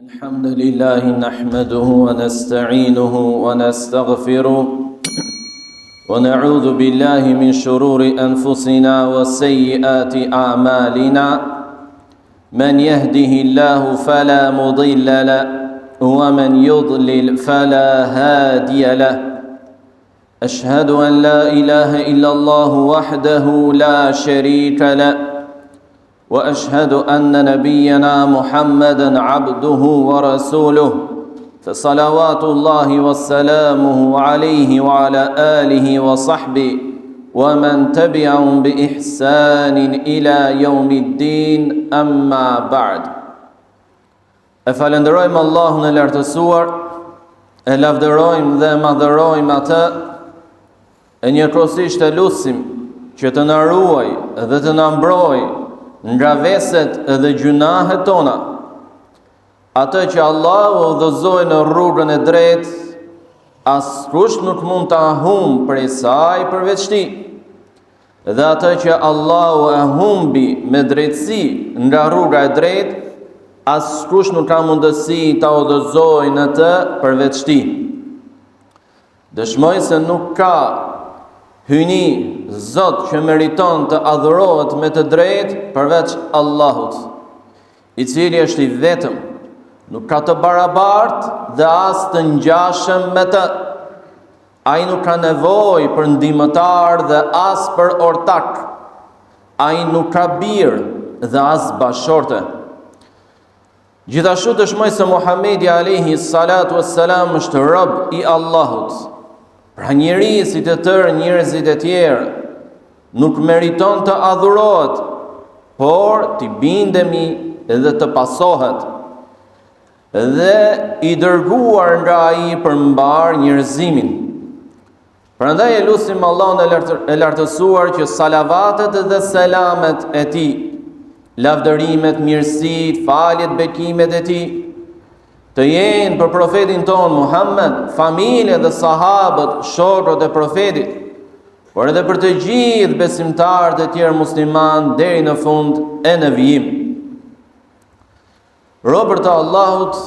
الحمد لله نحمده ونستعينه ونستغفره ونعوذ بالله من شرور أنفسنا وسيئات أعمالنا من يهده الله فلا مضل له ومن يضلل فلا هادي له أشهد أن لا إله إلا الله وحده لا شريك له وأشهد أن نبينا محمدا عبده ورسوله فصلوات الله وسلامه عليه وعلى آله وصحبه ومن تبعهم بإحسان إلى يوم الدين أما بعد E falënderojmë Allahun e lartësuar, e lavdërojmë dhe e madhërojmë atë, e njëkohësisht e lusim që të na ruajë dhe të na mbrojë nga veset dhe gjynahet tona. Atë që Allahu e udhëzoi në rrugën e drejtë, askush nuk mund ta humbë prej saj përveç tij. Dhe atë që Allahu e humbi me drejtësi nga rruga e drejtë, askush nuk ka mundësi ta udhëzojë në të përveç tij. Dëshmoj se nuk ka hyjni Zot që meriton të adhurohet me të drejtë përveç Allahut, i cili është i vetëm, nuk ka të barabartë dhe as të ngjashëm me të. Ai nuk ka nevojë për ndihmëtar dhe as për ortak. Ai nuk ka bir dhe as bashkëshorte. Gjithashtu dëshmoj se Muhamedi alayhi salatu wassalam është rob i Allahut. Pra njeri si të tërë njerëzit e tjerë, nuk meriton të adhurohet, por t'i bindemi dhe të pasohet. Dhe i dërguar nga ai për mbarë njerëzimin. Prandaj e lusim Allahun e lartësuar që salavatet dhe selamet e tij, lavdërimet, mirësitë, faljet, bekimet e tij, të jenë për profetin tonë Muhammed, familjen dhe sahabët, shokët e profetit, por edhe për të gjithë besimtarët e tjerë muslimanë deri në fund e në vijim. Robër të Allahut,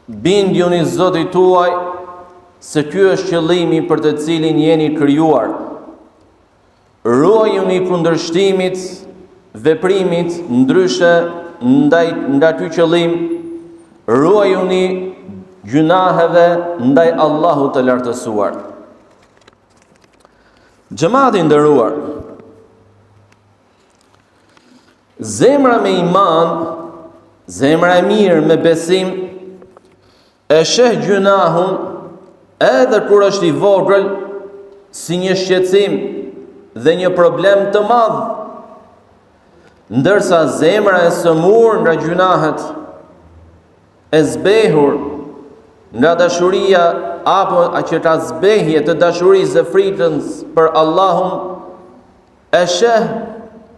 bindjuni Zotit tuaj se ky është qëllimi për të cilin jeni krijuar. Ruajuni kundërshtimit, veprimit ndryshe ndaj nga ky qëllim, ruajuni gjynaheve ndaj Allahut të lartësuar. Xhemat i nderuar, Zemra me iman, zemra e mirë me besim, e sheh gjynahun edhe kur është i vogël si një shqetësim dhe një problem të madh. Ndërsa zemra e sëmurë nga gjynahet, e zbehur nga dashuria apo që ka zbehje të dashurisë dhe frikës për Allahun, E sheh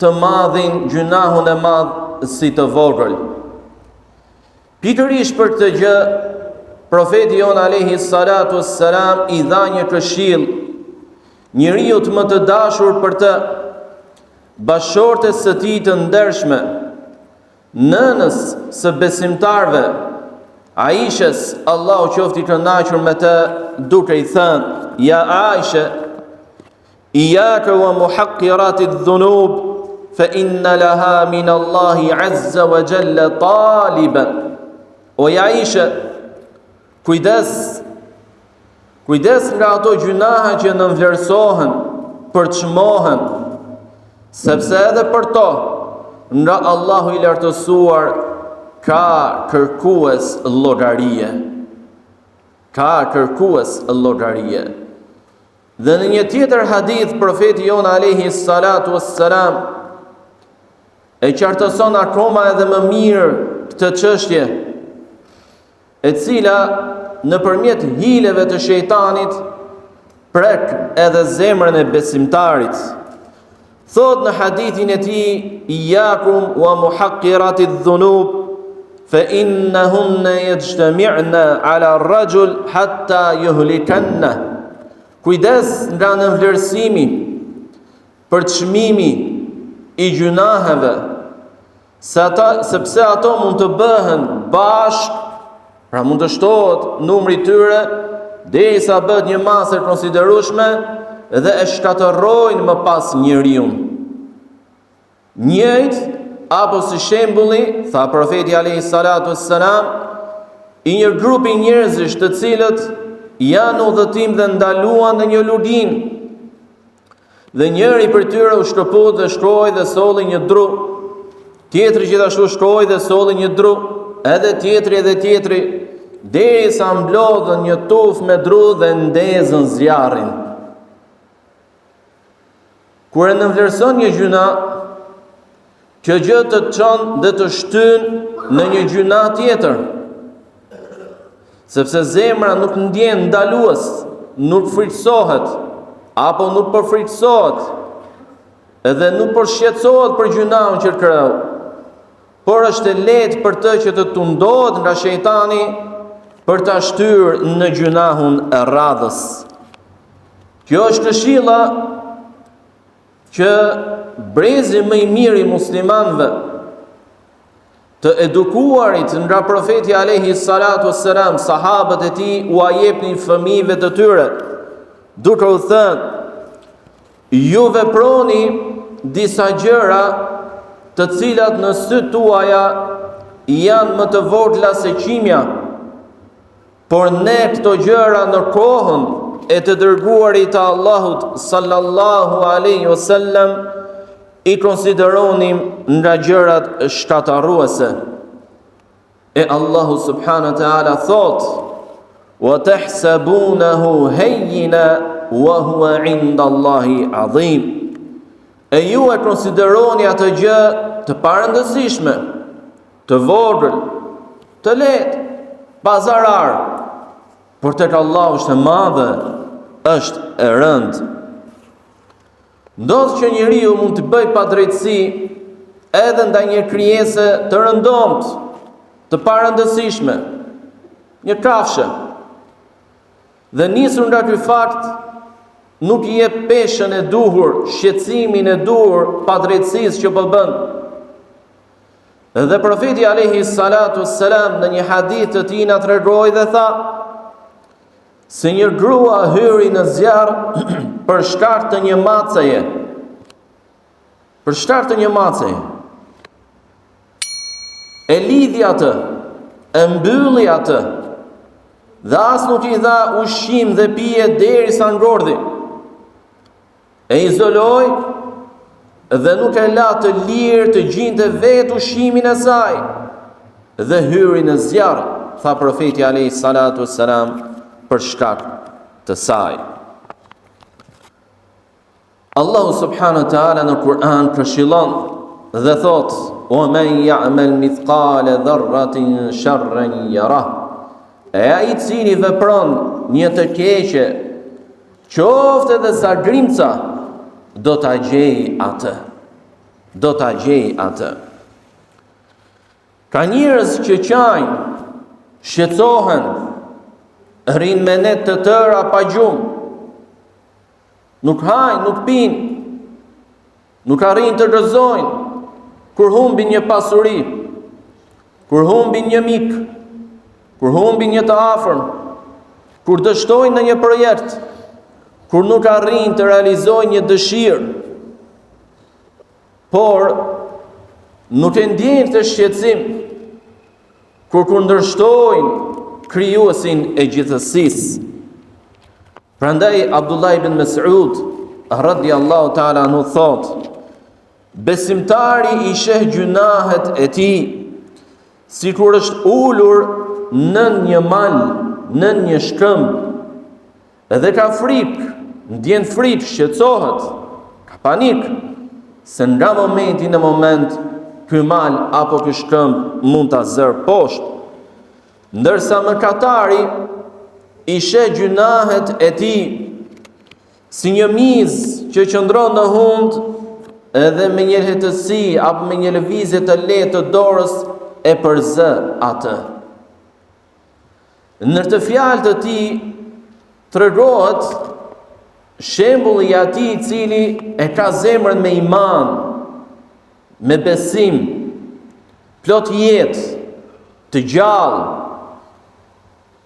të madhin gjynahun e madh si të vogël. Pikërisht për këtë gjë, profeti jonë alejhi salatu selam i dha një këshillë njeriut më të dashur për të, bashkëshortes së tij të ndershme, nënës së besimtarëve, Aishes, Allahu qoftë i kënaqur me të, duke i thënë, ja Aishe, Ijake wa muhaqqirati dhunub fa inna laha min Allahi azza wa jalla taliban. O Aisha, kujdes, kujdes nga ato gjynahe që nënvlerësohen, përçmohen, sepse edhe për to nga Allahu i lartësuar ka kërkues llogarie. Ka kërkues llogarie. Dhe në një tjetër hadith profeti jonë alejhi salatu wassalam e qartëson akoma edhe më mirë këtë çështje e cila nëpërmjet hileve të shejtanit prek edhe zemrën e besimtarit. Thotë në hadithin e tij, Ijakum wa muhaqqirati dhunub, fa innahunna yajtami'na ala ar-rajul hatta yuhlikanna. Kujdes nga nënvlerësimi, përçmimi i gjynaheve, se ata, sepse ato mund të bëhen bashkë, pra mund të shtohet numri i tyre derisa bëhet një masë e konsiderueshme dhe e shkatërrojnë më pas njeriun. Njëjtë apo si shembulli, tha profeti alayhi salatu wassalam, i një grupi njerëzish të cilët janë në udhëtim dhe ndaluan në një luginë. Dhe njëri prej tyre u shkëput dhe shkoi dhe solli një dru. Tjetri gjithashtu shkoi dhe solli një dru, edhe tjetri edhe tjetri, derisa mblodhën një tufë me dru dhe ndezën zjarrin. Kur e nënvlerëson një gjynah, kjo gjë të çon dhe të shtyn në një gjynah tjetër. Sepse zemra nuk ndjen ndalues, nuk frikësohet, apo nuk përfrikësohet, edhe nuk po shqetësohet për gjynahun që kreu, por është e lehtë për të që të tundohet nga shejtani për ta shtyrë në gjynahun e radhës. Kjo është këshilla që brezi më i mirë i muslimanëve të edukuarit nga profeti alayhi salatu wassalam, sahabët e tij ua jepnin fëmijëve të tyre, duke u thënë ju veproni disa gjëra të cilat në sytë tuaja janë më të vogla se qimja. Por ne këto gjëra në kohën e të dërguarit të Allahut sallallahu alaihi wasallam i konsideronim nga gjërat shkatërruese. E Allahu subhanahu wa taala thotë: "Wa tahsabunahu hayyina wa huwa 'inda Allahi 'azim." E ju e konsideroni atë gjë të parëndësishme, të vogël, të lehtë, pa zarar, por tek Allahu është e madhe, është e rëndë. Ndodh që njeriu mund të bëjë padrejtësi edhe ndaj një krijese të rëndomtë, të parëndësishme, një kafshe. Dhe nisur nga ky fakt, nuk i jep peshën e duhur, shqetësimin e duhur padrejtësisë që po bën. Dhe profeti alayhi salatu wassalam në një hadith të tij na tregoi dhe tha se një grua hyri në zjarr për shkak të një maceje. Për shkak të një maceje. E lidhi atë, e mbylli atë, dhe as nuk i dha ushqim dhe pije derisa ngordhi. E izoloi dhe nuk e la të lirë të gjinte vetë ushqimin e saj dhe hyri në zjarr, tha profeti alayhi salatu wassalam për shkak të saj. Allahu subhanahu wa taala në Kur'an këshillon dhe thotë: "Wa man ya'mal mithqala dharratin sharran yarah." E ai i cili vepron një të keqe Qoftë edhe sa grimca, do ta gjejë atë. Do ta gjejë atë. Ka njerëz që qajnë, shqetësohen, rrinë me net të tëra pa gjumë. Nuk hajnë, nuk pinë, nuk arrijnë të gëzojnë, kur humbin një pasuri, Kur humbin një mik, kur humbin një të afërm, kur dështojnë në një projekt, kur nuk arrijnë të realizojnë një dëshirë, por nuk e ndjejnë këtë shqetësim kur kundërshtojnë krijuesin e gjithësisë. Prandaj Abdullah ibn Mes'ud radiallahu ta'ala anhu thotë Besimtari i sheh gjynahet e tij sikur është ulur nën një mal, nën një shkëmb. Edhe ka frikë, ndjen frikë, shqetësohet, ka panik se nga momenti në moment ky mal apo ky shkëmb mund ta zërë poshtë. Ndërsa mëkatari i sheh gjynahet e tij Si një mizë që qëndron në hundë edhe me një lehtësi apo me një lëvizje të lehtë të dorës e përzë atë. Në këtë fjalë të tij tregohet shembulli i atij i cili e ka zemrën me iman, me besim, plot jetë, të gjallë,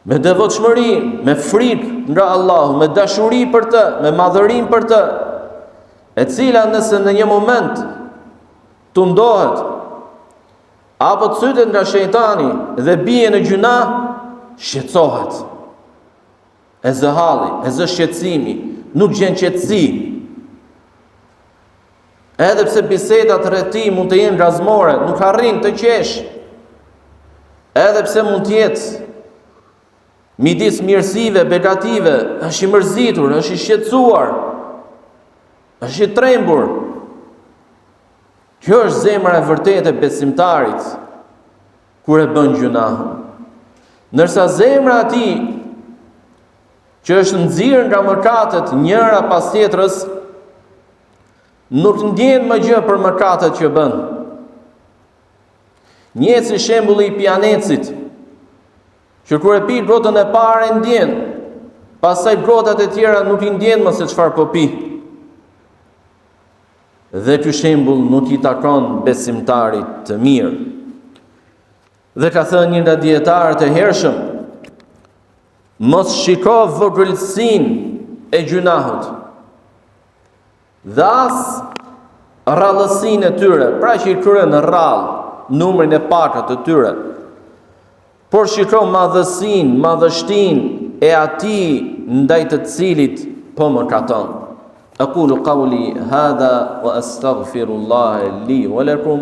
me devotshmëri, me frikë nga Allahu, me dashuri për të, me madhërim për të, e cila nëse në një moment tundohet, apo cytet nga shejtani dhe bie në gjynah, shqetësohet. E zë halli, e zë shqetësimi, nuk gjen qetësi. Edhe pse bisedat rreth tij mund të jenë gazmore, nuk arrin të qeshë. Edhe pse mund të jetë midis mirësive, begative, është i mërzitur, është i shqetësuar, është i trembur. Kjo është zemra e vërtetë e besimtarit kur e bën gjynahun. Ndërsa zemra e atij që është nxirë nga mëkatet njëra pas tjetrës, nuk ndjen më gjë për mëkatet që bën. Njihet si shembulli i pijanecit, që kur e pi gotën e parë e ndjen, pastaj gotat e tjera nuk i ndjen më se çfarë po pi. Dhe ky shembull nuk i takon besimtarit të mirë. Dhe ka thënë një nga dijetarët e hershëm, mos shiko vogëlsinë e gjynahut dhe as rrallësinë e tyre, pra që i kryen rrallë numrin e pakët të tyre. Por shiko madhësinë, madhështinë e atij ndaj të cilit po mëkaton. Aqulu qawli hadha wa astaghfirullaha li wa lakum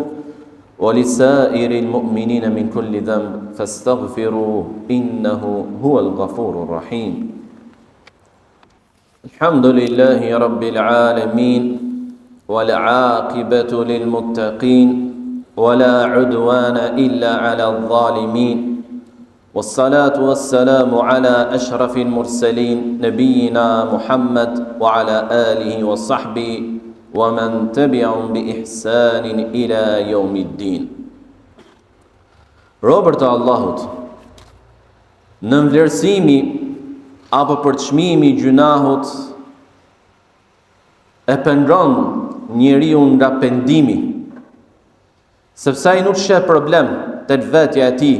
wa li sa'iril mu'minina min kulli dhanb fastaghfiruhu innahu huwal ghafurur rahim. Alhamdulillahi rabbil alamin wal aqibatu lil muttaqin wala udwana illa ala adh-dhalimin. والصلاة والسلام على أشرف المرسلين نبينا محمد وعلى آله وصحبه ومن تبعهم بإحسان إلى يوم الدين Robër të Allahut, nënvlerësimi apo përçmimi i gjynahut e pengon njeriun nga pendimi, Sepse ai nuk sheh problem tek vetja e tij.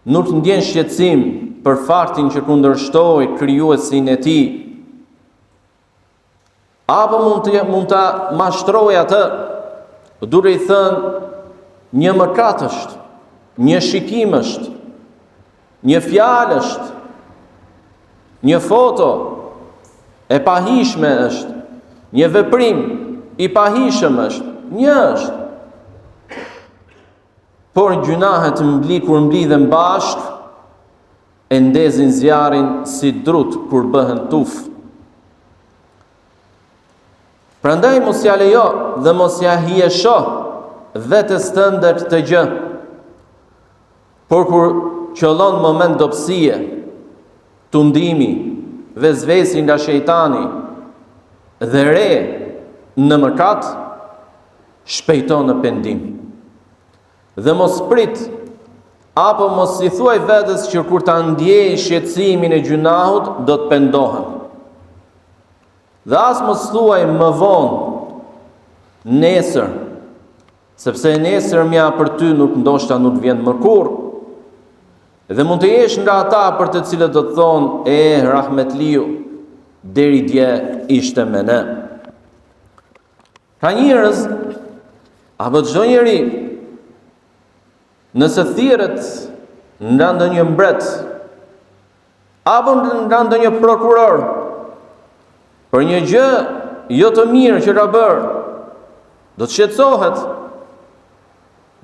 Nuk ndjen shqetësim për faktin që kundërshtoi krijuesin e tij. Apo mund të mund ta mashtrojë atë duke i thënë një mëkat është, një shikim është, një fjalë është, një foto e pahijshme është, një veprim i pahijshëm është, një është. Por gjynahet mbli kur mblidhen bashkë, e ndezin zjarrin si drutë kur bëhen tufë. Prandaj mos ia lejo dhe mos ia hijesho vetes tënde këtë gjë. Por kur qëllon moment dobësie, tundimi, vesvesi nga shejtani dhe re në mëkat, shpejto në pendim. Dhe mos prit apo mos i thuaj vetes që kur ta ndjej shqetësimin e gjynahut do të pendohem. Dhe as mos thuaj më vonë, nesër, Sepse e nesërmja për ty nuk ndoshta nuk vjen më kurrë. Dhe mund të jesh nga ata për të cilët do të thonë, e rahmetliu, deri dje ishte me ne. Ka njerëz, apo çdo njeri, nëse thirret nga ndonjë mbret, apo nga ndonjë prokuror, për një gjë jo të mirë që ka bërë, do të shqetësohet,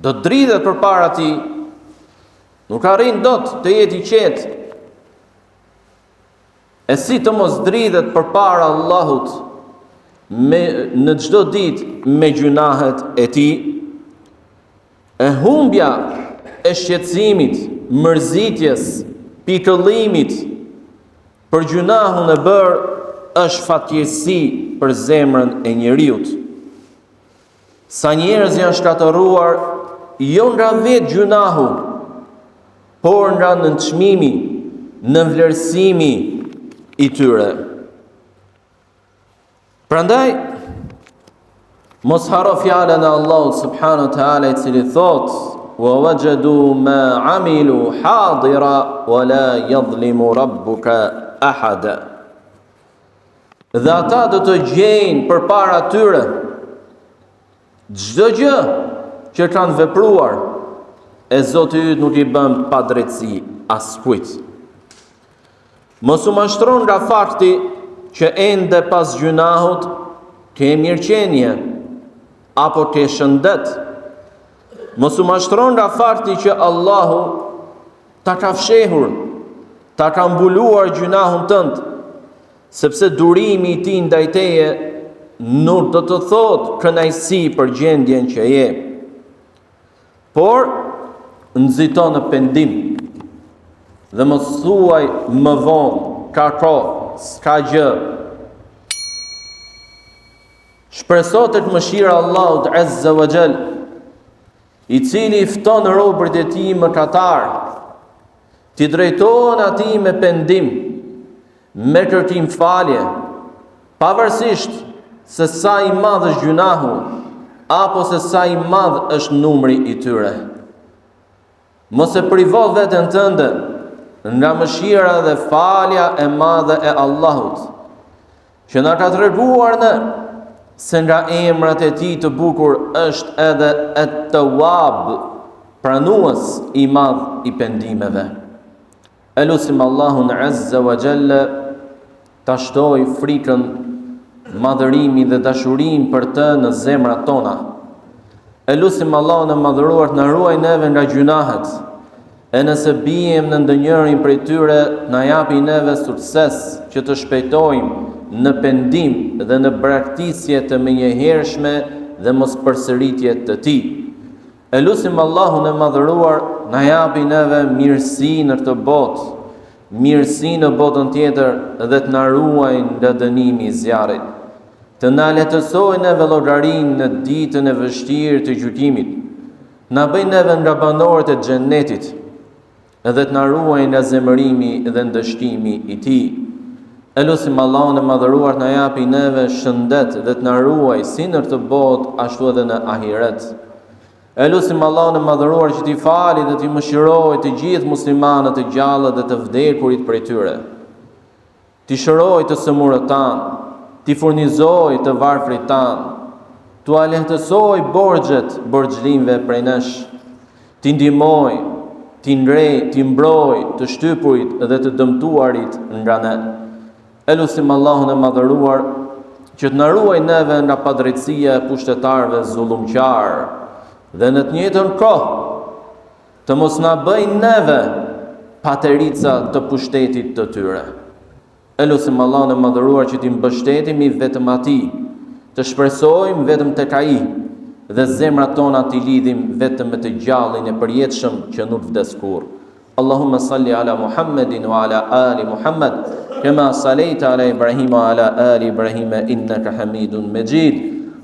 do të dridhet përpara tij, nuk arrin dot të jetë i qetë, e si të mos dridhet përpara Allahut me, në çdo ditë me gjynahet e tij, e humbja e shqetësimit, mërzitjes, pikëllimit, Për gjynahun e bërë është fatkeqësi për zemrën e njeriut. Sa njerëz janë shkatërruar jo nga vetë gjynahu, por nga nënçmimi, nënvlerësimi i tyre. Prandaj mos harro fjalën e Allahut subhanahu wa taala i cili thotë: Wa wajadu ma amilu hadira wa la yadhlimu rabbuka ahada. Dhe ata do të gjejnë përpara tyre çdo gjë që kanë vepruar, e Zoti yt nuk i bën padrejtësi askujt. Mos u mashtro nga fakti që ende pas gjynahut ke mirëqenie apo ke shëndet. Mos u mashtro nga fakti që Allahu ta ka fshehur, ta ka mbuluar gjynahun tënd, sepse durimi i tij ndaj teje nuk do të thotë kënaqësi për gjendjen që je. Por nxito në pendim dhe mos thuaj më vonë, ka kohë, s'ka gjë. Shpreso tek mëshira e Allahut Azza wa Jall, i cili i fton robërit e tij mëkatarë, t'i drejtohen atij me pendim, me kërkim falje, pavarësisht se sa i madh është gjynahu, apo se sa i madh është numri i tyre. Mos e privo veten tënde nga mëshira dhe falja e madhe e Allahut, që na ka treguar ne se nga emrat e tij të bukur është edhe Et-Tawwab, pranues i madh i pendimeve. E lusim Allahun Azza wa Jalla ta shtojë frikën, madhërimin dhe dashurinë për të në zemrat tona. E lusim Allahun e madhëruar të na ruajë neve nga gjynahet. E nëse biem në ndonjërin prej tyre, na japi neve sukses që të shpejtojmë në pendim dhe në braktisje të menjëhershme dhe mospërsëritje të tij. E lusim Allahun e Madhëruar na japi neve mirësi në këtë botë, mirësi në botën tjetër dhe të na ruajë nga dënimi i zjarrit. Të na lehtësojë neve llogarinë në ditën e vështirë të gjykimit. Na bëjë neve nga banorët e xhennetit dhe të na ruajë nga zemërimi dhe ndëshkimi i tij. E lusim Allahun e Madhëruar të na japi neve shëndet dhe të na ruajë si në këtë botë ashtu edhe në ahiret. E lusim Allahun e Madhëruar që t'i fali dhe t'i mëshirojë të gjithë muslimanët të gjallët dhe të vdekurit prej tyre. T'i shërojë të sëmurët tanë, t'i furnizojë të varfrit tanë, t'ua lehtësojë borxhet borxhlinjve prej nesh, t'i ndihmojë, t'i ngrejë, t'i mbrojë të shtypurit dhe të dëmtuarit nga ne. E lusim Allahun e Madhëruar që të na ruajë neve nga padrejtësia e pushtetarëve zullumqarë dhe në të njëjtën kohë Të mos na bëjnë neve paterica të pushtetit të tyre. E lusim Allahun e Madhëruar që t'i mbështetemi vetëm Atij, të shpresojmë vetëm tek Ai dhe zemrat tona t'i lidhim vetëm me të gjallin e përjetshëm që nuk vdes kurrë. Allahumma salli ala Muhammedin wa ala ali Muhammed, kema salejta ala Ibrahim wa ala ali Ibrahim innaka Hamidun Mexhid.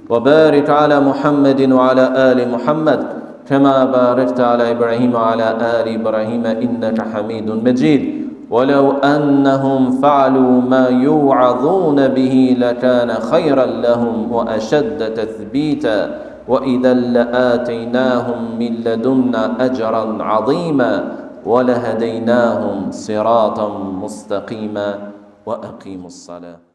Wa barik ala Muhammedin wa ala ali Muhammed, كما باركت على إبراهيم وعلى آل إبراهيم إنك حميد مجيد ولو أنهم فعلوا ما يوعظون به لكان خيرا لهم وأشد تثبيتا وإذا لآتيناهم من لدنا أجرا عظيما ولهديناهم صراطا مستقيما وأقيموا الصلاة.